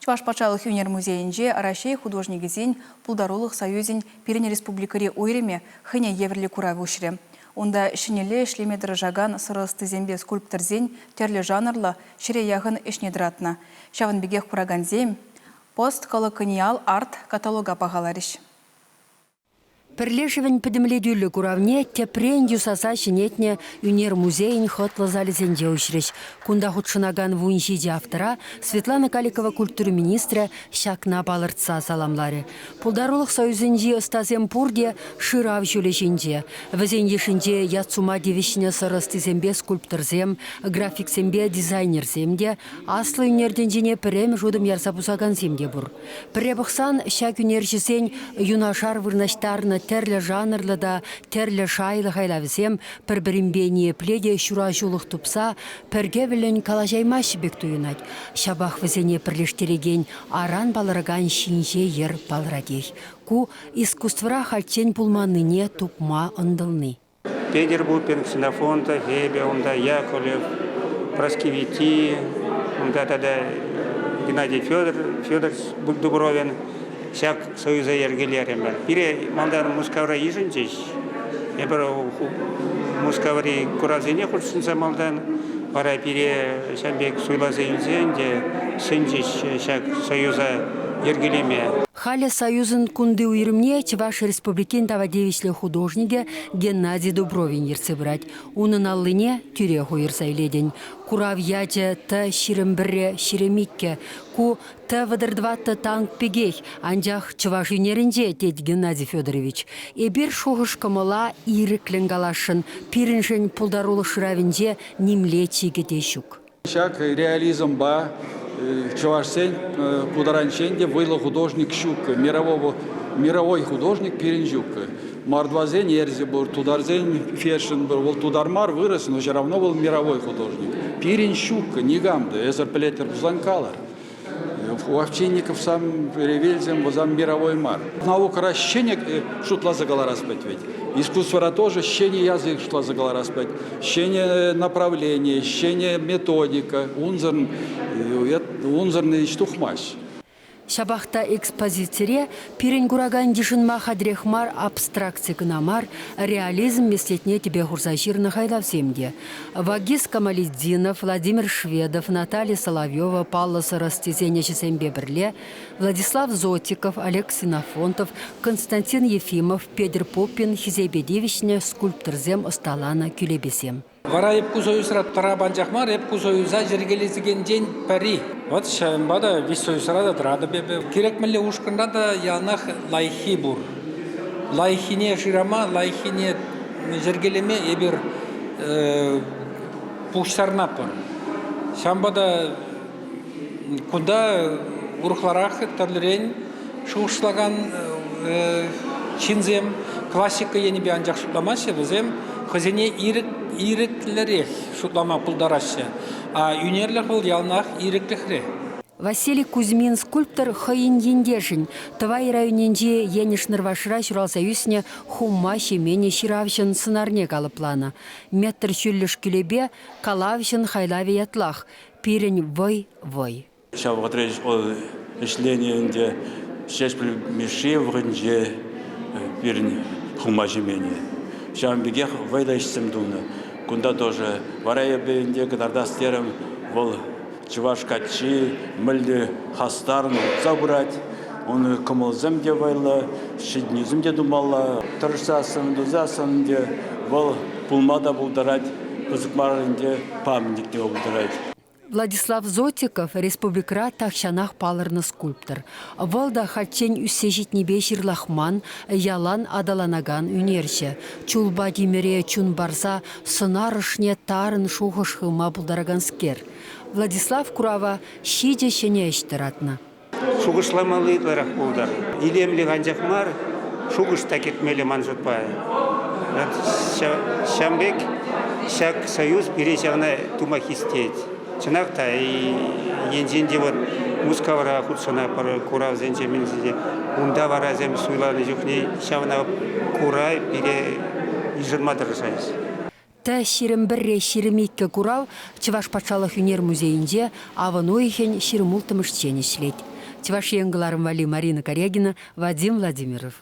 Чӑваш патшалӑх ӳнер музейӗнче Раҫҫей художникӗсен пултарулӑх союзӗн пирӗн республикӑри уйрӑмӗ хӑйне евӗрлӗ курав уҫрӗ. Унта ҫӗнӗлле ӗҫлеме тӑрӑшакан сӑрӑ ӑстисемпе скульпторсен тӗрлӗ жанрлӑ ҫӗре яхӑн ӗҫне тӑратнӑ. Ҫавӑн пекех куракансем Постколокониал арт каталога пахаларӗҫ. Пӗрлешӗвӗн пӗтӗмлетӳллӗ куравне тӗпрен юсаса ҫӗнетнӗ ӳнер музейӗн хӑтлӑ залӗсенче уҫрӗҫ. Кунта хутшӑнакан 17 автора Светлана Каликова культура министрӗ ҫакна палӑртса саламларӗ. Пултарулӑх союзӗнчи ӑстасем пурте шырав ҫулӗ ҫинче. Вӗсен йышӗнче ят-сума тивӗҫнӗ сӑр ӑстисемпе скульпторсем, графиксемпе дизайнерсем те, аслӑ ӳнер тӗнчине пӗрремӗш утӑм ярса пусакансем те пур. Пӗрре пӑхсан ҫак ӳнерҫӗсен юнашар вырнаҫтарнӑ тӗрлӗ жанрлӑ та тӗрлӗ шайлӑ хайлавӗсем пӗр-пӗринпе ниепле те ҫураҫулӑх тупса пӗр кӗвӗллӗн калаҫаймаҫҫӗ пек туйӑнать. Ҫапах вӗсене пӗрлештерекен аран палӑракан ҫинҫе йӗр палӑратех. Ку искусствӑра хальччен пулманнине тупма ӑнтӑлни. Петӗр Пупин, Ксенофонтов, эпӗ унта Яковлев, Праскевити, унта тата Геннадий Федорович Дубровин ҫак союза йӗркелерӗмӗр. Пире малтан Мускавра йышӑнчӗҫ. Эпир Мускаври куравсене хутшӑнса малтан вара пире ҫав пек суйласа илсе ӗнтӗ сӗнчӗҫ ҫак союза йӗркелеме. Халӗ Союзӑн кунти уйрӑмне Чӑваш Республикин тава тивӗҫлӗ художникӗ Геннадий Дубровин ертсе пырать. Унӑн аллине тӳрех уйӑрса илетӗн. Курав ячӗ Т-21 22. Ку Т-34 танк пекех, анчах чӑваш ӳнерӗнче, тет Геннадий Федорович. Эпир шухӑш-кӑмӑла ирӗклӗн каласшӑн. Пирӗншӗн пултарулӑх шыравӗнче нимле чикӗ те ҫук. Ҫак реализмпа чӑвашсен ку таранччен те вӑйлӑ художник ҫук. Мировой художник пирӗн ҫук. Мордвасен Эрзи пур, тутарсен Фешин пур. Вӑл тутар мар, вырӑс, но все равно вӑл мировой художник. Пирӗн ҫук никам та. Эсӗр пӗлетӗр пулсан калӑр. Овчинников сам, Ревельсем вӑсам мировой мар. Наукӑра ҫӗнӗ шутласа кӑларас пулать вӗт. Искусствӑра тоже ҫӗнӗ язык шутласа кӑларас пулать. Ҫӗнӗ направлени, ҫӗнӗ методика. Унсӑрӑн унсӑрӑн ӗҫ тухмасть. Ҫапах та экспозицире пирӗн куракан йышӑнма хатӗрех мар абстракци кӑна мар, реализм меслетне тӗпе хурса ҫырнӑ хайлавсем те. Вагиз Камалетдинов, Владимир Шведов, Наталья Соловьева паллӑ сӑрӑстисен ӗҫӗсемпе пӗрле Владислав Зотиков, Олег Ксенофонтов, Константин Ефимов, Петӗр Пупин хисепе тивӗҫнӗ скульпторсем ӑсталанӑ кӳлепесем. Вара эп ку союзра тӑрап анчах мар, эп ку союза йӗркелесекенчен пӗри. Вот ҫавӑнпа та виҫ союзра та тӑратӑп эпӗ. Кирек мӗнле ушкӑнра та яланах лайӑххи пур. Лайӑххине шырама, лайӑххине йӗркелеме эпир пуҫтарӑнатпӑр. Ҫавӑнпа та кунта урӑхларах тӗрлӗрен шухӑшлакан ҫынсем классика енӗпе анчах шутламаҫҫӗ, вӗсем хӑйсене ирӗклӗрех шутлама пултараҫҫӗ. А ӳнерлӗх вӑл яланах ирӗклӗхре. Василий Кузьмин скульптор хӑйӗн ентешӗн, Тӑвай районӗнчи Енӗш Нӑрвашра ҫуралса ӳснӗ Хумма Ҫеменӗ ҫыравҫӑн сӑнарне калӑпланӑ. Метр ҫӳллӗш кӳлепе калавҫӑн хайлавӗ ятлах «Пирӗн вӑй, вӑй». Ҫав вӑхӑтра вӑл ӗҫленӗ ӗнтӗ Ҫеҫпӗл Мишши вӑхӑтӗнче пирӗн Хумма Ҫеменӗ. Ҫавӑн пекех вӑйлӑ ӗҫсем тунӑ. Кунта тоже вара эпӗ ӗнтӗ кӑтартас терӗм, вӑл чӑваш каччи мӗнле хастаррӑн утса пырать. Унӑн кӑмӑлсем те вӑйлӑ, ҫитӗнӳсем те тумалла. Тӑрӑшсассӑн, тусассӑн ӗнтӗ вӑл пулма та пултарать, пысӑк мар ӗнтӗ памятник те пултарать. Владислав Зотиков республикӑра тахҫанах палӑрнӑ скульптор. Вӑл та хальччен ӳссе ҫитнипе ҫырлахман, ялан аталанакан ӳнерҫӗ. Чулпа тимӗре чун парса сӑнар ӑшне тарӑн шухӑш хывма пултараканскер. Владислав курава ҫичӗ ҫӗнӗ ӗҫ тӑратнӑ. Шухӑшламалли ытларах пултӑр. Илемлӗх анчах мар, шухӑш та кӗртмелле ман шутпа. Ҫавӑн пек ҫак союз пире ҫавна тума хистет. Чӑнах та, енчен те вот Мускавра хутшӑнатпӑр куравсенче, мӗнсенче, унта вара сем суйланӑ чухне ҫавна кура пире йышӑнма тӑрӑшаҫҫӗ. Т 21 22 курав Чӑваш патшалӑх ӳнер музейӗнче авӑн уйӑхӗн 26-мӗшчен ӗҫлет. Чӑваш Ен кӑларӑм валли Марина Карягина, Вадим Владимиров.